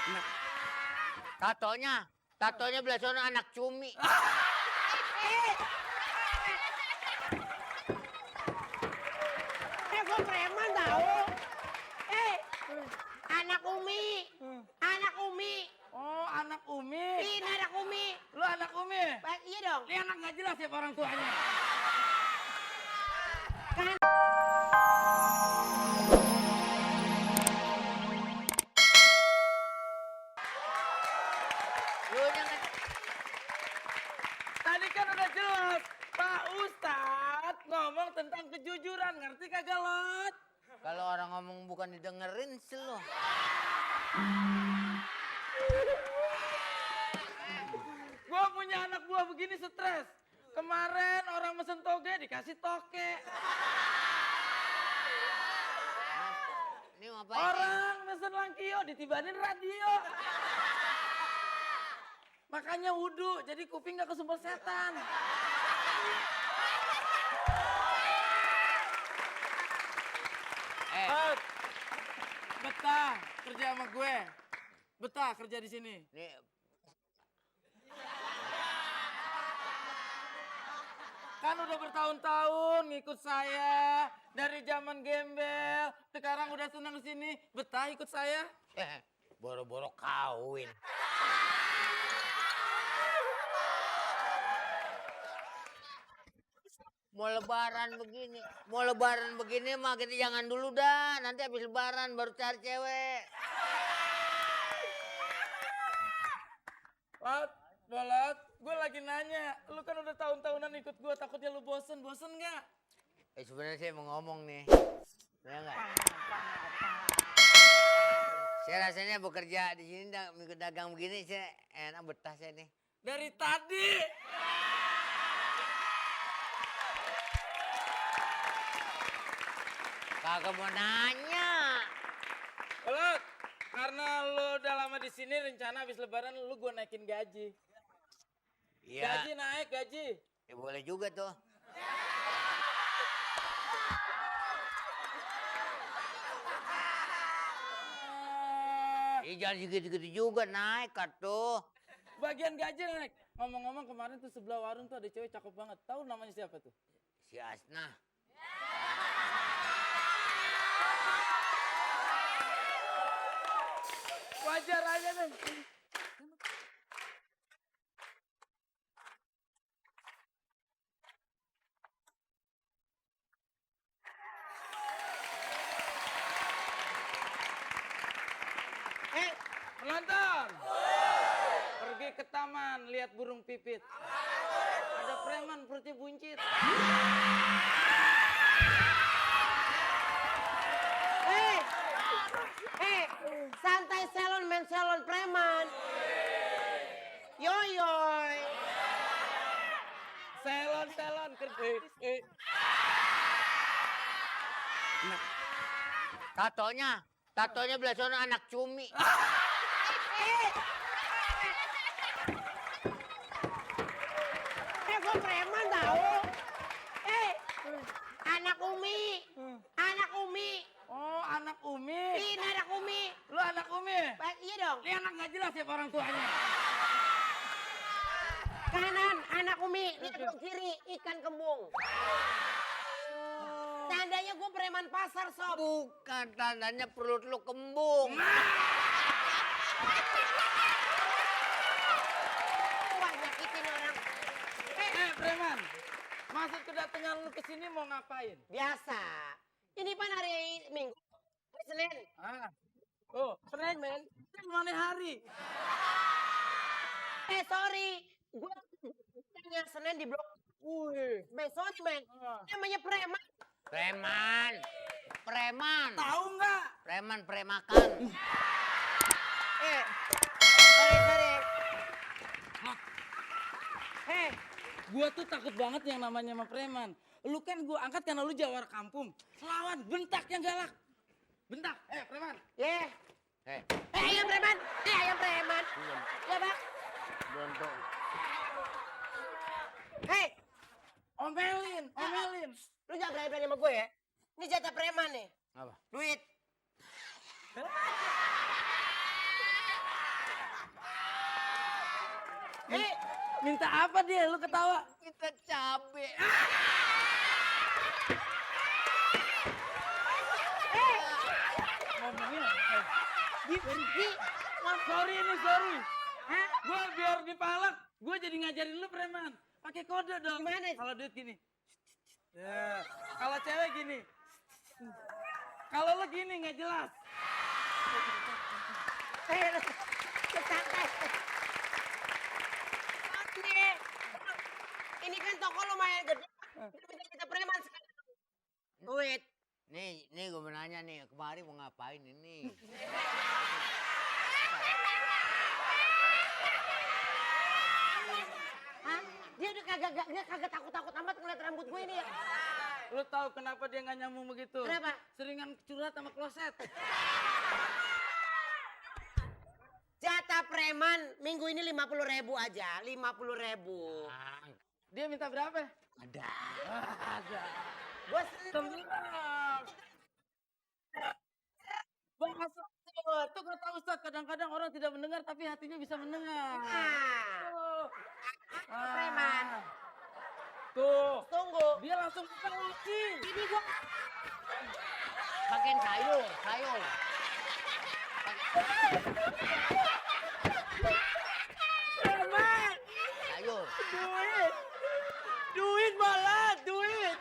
Nah, tatonya belah sono anak cumi. Gue preman tau. Anak Umi. Anak Umi. Oh, anak Umi. Ini anak Umi. Lu anak Umi? Iya dong. Ini anak nggak jelas siapa orang tuanya. Lu jangan. Tadi kan udah jelas. Pak Ustadz ngomong tentang kejujuran. Ngerti kagak, Lot? Kalau orang ngomong bukan didengerin sih lo. Gua punya anak buah begini stres. Kemarin orang mesen toge dikasih toke. Ini ngapain? Orang mesen langkio ditibanin radio. Makanya wudhu, jadi kuping gak kesumber setan. Betah kerja sama gue. Betah kerja di sini. Nih, Kan udah bertahun-tahun ngikut saya dari zaman gembel, sekarang udah senang di sini. Betah ikut saya? boro-boro kawin. Mau lebaran begini mah kita jangan dulu dah. Nanti habis lebaran baru cari cewek. Lot, Bolot, gue lagi nanya. Lu kan udah tahun-tahunan ikut gue, takutnya lu bosen. Bosen nggak? Sebenarnya saya mau ngomong nih. Ya enggak? Saya rasanya bekerja di sini ikut dagang begini saya enak betah saya nih. Dari tadi. Kagak mau nanya. Bolot, karena lu udah lama di sini, rencana habis lebaran lu gue naikin gaji. Iya. Gaji naik, gaji. Ya boleh juga tuh. Jangan segitu-gitu juga naik tuh. Bagian gaji naik. Ngomong-ngomong kemarin tuh sebelah warung tuh ada cewek cakep banget. Tahu namanya siapa tuh? Si Asna. Wajar aja deh. Penonton. Pergi ke taman lihat burung pipit. Ada preman perutnya buncit. Santai salon men salon preman. Yoyoy. Selon kerja. Nah, tatonya belah sono anak cumi. Gue preman tau. Anak Umi. Anak Umi. Oh, anak Umi. Ini anak Umi. Lu anak Umi? Iya dong. Ini anak nggak jelas siapa orang tuanya. Kanan anak Umi. Ini kiri ikan kembung. Tandanya gue preman pasar sob. Bukan tandanya perut lu kembung. Wah nyakitin orang. Preman. Maksud kedatangan lu ke sini mau ngapain? Biasa. Ini pan hari Minggu. Hari Senin. Oh, Senin men. Itu mana hari? Sorry. Gue tanya Senin di blok. Besok men. Namanya preman. Preman. Tahu nggak? Premakan. Sorry. Gua tuh takut banget yang namanya sama preman. Lu kan gua angkat karena lu jawara kampung. Lawan bentak yang galak. Bentak, preman. Ayam preman. Ayam preman. Ya bang. Bontok. Omelin. Lu jangan berani-berani sama gue ya. Ini jatah preman nih. Apa? Duit. Eh, Minta apa dia? Lu ketawa. Kita cabe. Ngomongnya. Gi, Sorry nih, sorry. hah? Gua biar dipalak, gua jadi ngajarin lu preman. Pakai kode dong. Gimana? Kalau duit gini. Ya. Kalau cewek gini. Kalau lu gini nggak jelas. Santai. Ini kan toko lumayan gede. Kita preman sekarang. Duit. Nih gue mau nanya nih, kemarin mau ngapain ini? Hah? Dia udah kagak takut-takut amat ngeliat rambut gue ini ya. Lu tahu kenapa dia nggak nyambung begitu? Kenapa? Seringan curhat sama kloset. Jatah preman minggu ini 50.000 aja, 50.000. Dia minta berapa? Ada. Ada. Gue Tenang. Bahasa tuh kata Ustadz, kadang-kadang orang tidak mendengar tapi hatinya bisa mendengar. Tuh. preman. Tuh. Tunggu. Dia langsung buka lagi. Ini gua Pakein sayur. preman. Sayur. Duit malah, duit.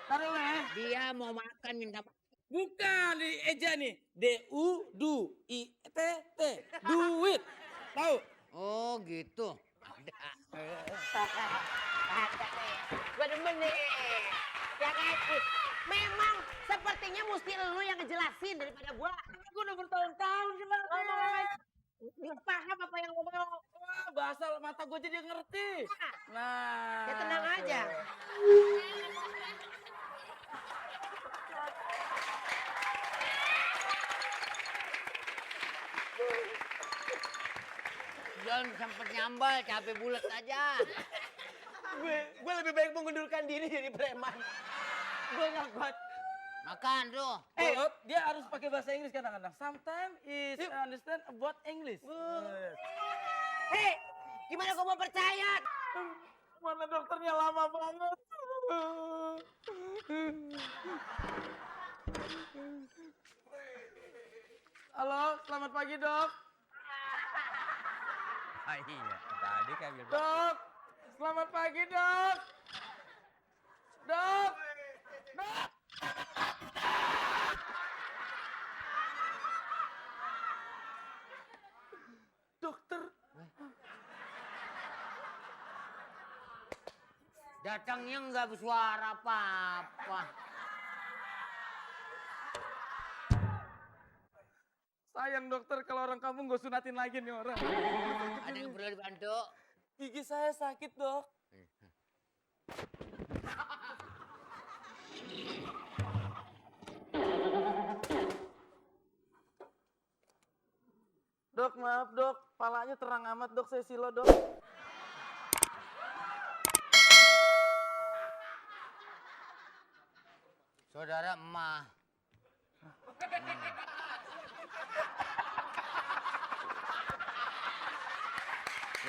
Taruh lah ya. Dia mau makan minta Bukan di eja nih. D-U-D-I-T-T. Duit. Tahu? Oh gitu. Ada. Gue demen nih. Ya kan? Memang sepertinya mesti lu yang ngejelasin daripada gua. Gue udah bertahun-tahun kenapa? Nggak paham apa yang ngomong. Wah, bahasa mata gue jadi ngerti. Nah. Ya tenang aja. Jangan sempet nyambal, capek bulat aja. Gue lebih baik mengundurkan diri jadi preman. Gue nggak kuat. Makan tuh. Dia harus pakai bahasa Inggris kadang-kadang. Sometimes is understand about English. Hei, gimana gue mau percaya? Mana dokternya lama banget. Halo, selamat pagi dok. Iya, tadi kan bilang. Dok, selamat pagi dok. Dok. Dok. Dokter. Datangnya nggak bersuara apa-apa. Sayang dokter kalau orang kampung gue sunatin lagi nih orang. Ada yang perlu dibantu? Gigi saya sakit dok. Dok maaf dok, palanya terang amat dok, saya silo dok. Saudara emak.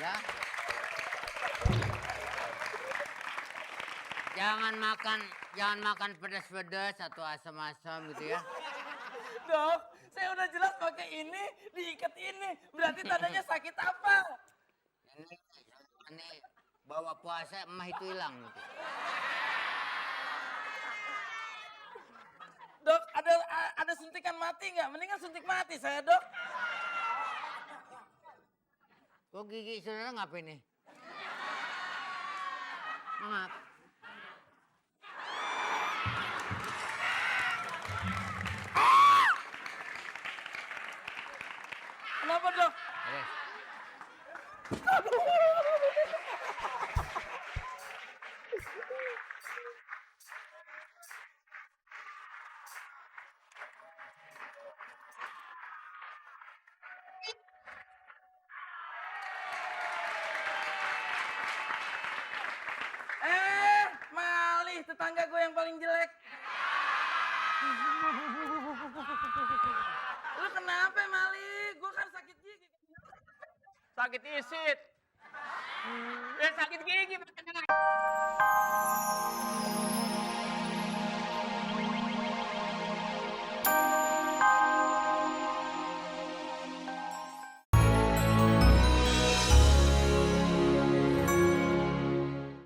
Ya. Jangan makan pedas-pedas atau asam-asam gitu ya. Dok, saya udah jelas pakai ini, diikat ini. Berarti tandanya sakit apa? Ini bawa puasa emah itu hilang gitu. Dok, ada suntikan mati nggak? Mendingan suntik mati saya dok. Kok gigi saudara ngapain nih? Maaf. Kenapa dok? Beres. Malih tetangga gue yang paling jelek. sakit isit. Sakit gigi, makanya